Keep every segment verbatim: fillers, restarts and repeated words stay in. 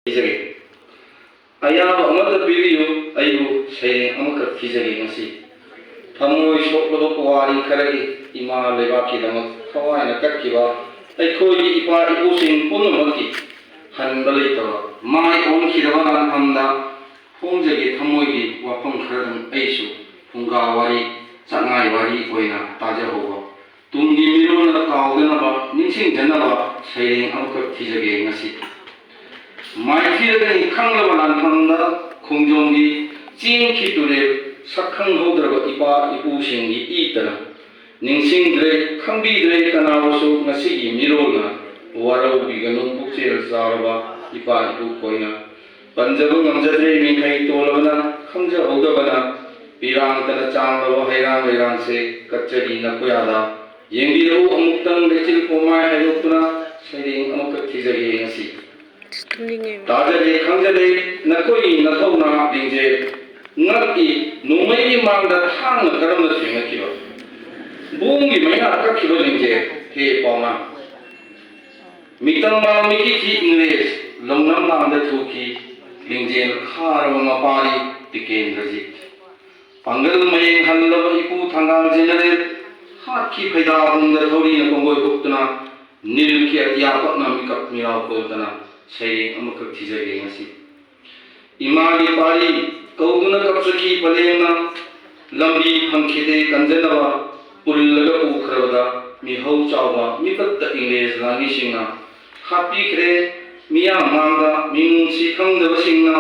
ꯊꯤꯖꯒꯦ꯫ ꯑꯌꯥꯕ ꯑꯃꯠꯇ ꯄꯤꯕꯤꯌꯨ, ꯑꯩꯕꯨ ꯁꯩꯔꯦꯡ ꯑꯃꯈꯛ ꯊꯤꯖꯒꯦ ꯉꯁꯤ꯫ ꯊꯃꯣꯏ ꯁꯣꯛꯂꯕ ꯄꯨꯋꯥꯔꯤ ꯈꯔꯒꯤ ꯏꯃꯥ ꯂꯩꯕꯥꯛꯀꯤꯗꯃꯛ ꯊꯋꯥꯏꯅ ꯀꯠꯈꯤꯕ ꯑꯩꯈꯣꯏꯒꯤ ꯏꯄꯥ ꯏꯄꯨꯁꯤꯡ ꯄꯨꯝꯅꯃꯛꯀꯤ ꯍꯟꯕ ꯂꯩꯇꯕ ꯃꯥꯏ ꯑꯣꯟꯈꯤꯗꯕ ꯂꯥꯟꯐꯝꯗ ꯐꯣꯡꯖꯒꯦ ꯊꯃꯣꯏꯒꯤ ꯋꯥꯐꯝ ꯈꯔꯗꯪ ꯑꯩꯁꯨ ꯐꯨꯡꯒꯥ ꯋꯥꯔꯤ, ꯆꯉꯥꯏ ꯋꯥꯔꯤ ꯑꯣꯏꯅ ꯇꯥꯖꯍꯧꯕ꯫ ꯇꯨꯡꯒꯤ ꯃꯤꯔꯣꯜꯅ ꯀꯥꯎꯗꯅꯕ, ꯅꯤꯡꯁꯤꯡꯖꯅꯕ ꯁꯩꯔꯦꯡ ꯑꯃꯈꯛ ꯊꯤꯖꯒꯦ ꯉꯁꯤ꯫ ꯃꯥꯏꯊꯤꯔꯒꯅꯤ ꯈꯪꯂꯕ ꯂꯥꯟꯐꯝꯗ ꯈꯣꯡꯖꯣꯝꯒꯤ ꯆꯦꯟꯈꯤ ꯇꯨꯔꯦꯜ ꯁꯛ ꯈꯪꯍꯧꯗ꯭ꯔꯕ ꯏꯄꯥ ꯏꯄꯨꯁꯤꯡꯒꯤ ꯏꯇꯅ ꯅꯤꯡꯁꯤꯡꯗ꯭ꯔꯦ, ꯈꯪꯕꯤꯗ꯭ꯔꯦ ꯀꯅꯥꯕꯨꯁꯨ ꯉꯁꯤꯒꯤ ꯃꯤꯔꯣꯜꯅ ꯋꯥꯔꯧꯕꯤꯒꯅꯨ ꯄꯨꯛꯆꯦꯜ ꯆꯥꯎꯔꯕ ꯏꯄꯥ ꯏꯄꯨ ꯈꯣꯏꯅ꯫ ꯄꯟꯖꯕ ꯉꯝꯖꯗ꯭ꯔꯦ ꯃꯤꯡꯈꯩ ꯇꯣꯜꯂꯕꯅ, ꯈꯪꯖꯍꯧꯗꯕꯅ, ꯄꯤꯔꯥꯡꯇꯅ ꯆꯥꯡꯂꯕ ꯍꯩꯔꯥꯡ ꯂꯩꯔꯥꯡꯁꯦ ꯀꯠꯆꯔꯤ ꯅꯈꯣꯌꯥꯗ꯫ ꯌꯦꯡꯕꯤꯔꯛꯎ ꯑꯃꯨꯛꯇꯪ ꯂꯩꯆꯤꯜ ꯄꯣꯝꯃꯥꯏ ꯍꯥꯏꯗꯣꯛꯇꯨꯅ ꯁꯩꯔꯦꯡ ꯑꯃꯈꯛ ꯊꯤꯖꯒꯦ ꯉꯁꯤ꯫ ꯇꯥꯖꯔꯦ ꯈꯪꯖꯔꯦ ꯅꯈꯣꯏꯒꯤ ꯅꯊꯧꯅꯥ ꯂꯤꯡꯖꯦꯜ꯫ ꯉꯛꯏ ꯅꯣꯡꯃꯩꯒꯤ ꯃꯥꯡꯗ ꯊꯥꯡꯅ ꯀꯔꯝꯅ ꯊꯦꯡꯅꯈꯤꯕ? ꯕꯣꯝꯒꯤ ꯃꯩꯅ ꯀꯛꯈꯤꯕ ꯂꯤꯡꯖꯦꯜ꯫ ꯍꯦ ꯄꯥꯎꯅꯥ꯫ ꯃꯤꯇꯝ ꯃꯥꯡ ꯃꯤꯀꯤꯊꯤ ꯏꯪꯂꯦꯖ ꯂꯧꯅꯝ ꯂꯥꯡꯗ ꯊꯨꯈꯤ꯫ ꯂꯤꯡꯖꯦꯜ ꯈꯥꯔꯕ ꯃꯄꯥꯔꯤ ꯇꯤꯀꯦꯟꯗ꯭ꯔꯖꯤꯠ꯫ ꯄꯥꯡꯒꯜ ꯃꯌꯦꯡ ꯍꯜꯂꯕ ꯏꯄꯨ ꯊꯪꯒꯥꯜ ꯖꯦꯅꯔꯦꯜ ꯍꯥꯠꯈꯤ ꯐꯩꯗꯥꯕꯨꯡꯗ ꯊꯧꯔꯤꯅ ꯀꯣꯡꯒꯣꯏ ꯍꯨꯛꯇꯨꯅ꯫ ꯅꯤꯜꯈꯤ ꯑꯇꯤꯌꯥ ꯄꯛꯅ ꯃꯤꯀꯞ ꯃꯤꯔꯥꯎ ꯀꯣꯜꯗꯅ ꯁꯩꯔꯦꯡ ꯑꯃꯈꯛ ꯊꯤꯖꯒꯦ ꯉꯁꯤ꯫ ꯏꯃꯥꯒꯤ ꯄꯥꯔꯤ ꯀꯧꯗꯨꯅ ꯀꯞꯆꯈꯤ ꯄꯂꯦꯝꯅ꯫ ꯂꯝꯕꯤ ꯐꯪꯈꯤꯗꯦ ꯀꯟꯖꯅꯕ ꯄꯨꯜꯂꯒ ꯄꯨꯈ꯭ꯔꯕꯗ ꯃꯤꯍꯧ ꯆꯥꯎꯕ ꯃꯤꯀꯠꯇ ꯏꯪꯂꯦꯖ ꯂꯥꯟꯃꯤꯁꯤꯡꯅ ꯍꯥꯠꯄꯤꯈ꯭ꯔꯦ꯫ ꯃꯤꯌꯥꯝ ꯃꯥꯡꯗ ꯃꯤꯅꯨꯡꯁꯤ ꯈꯪꯗꯕꯁꯤꯡꯅ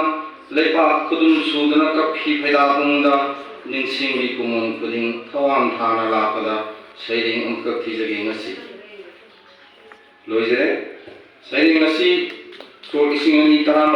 ꯂꯩꯄꯥꯛ ꯈꯨꯗꯨꯝ ꯁꯨꯗꯨꯅ ꯀꯞꯈꯤ ꯐꯩꯗꯥꯛꯄꯨꯡꯗ ꯅꯤꯡꯁꯤꯡꯂꯤ ꯀꯨꯝꯑꯣꯟ ꯈꯨꯗꯤꯡ ꯊꯋꯥꯡ ꯊꯥꯅ ꯂꯥꯛꯄꯗ ꯁꯩꯔꯦꯡ ꯑꯃꯈꯛ ꯊꯤꯖꯒꯦ ꯉꯁꯤ꯫ ꯂꯣꯏꯖꯔꯦ꯫ ꯁꯩꯔꯦꯡ ꯑꯁꯤ ꯁꯣꯛ ꯂꯤꯁꯤꯡ ꯑꯅꯤ ꯇꯔꯥ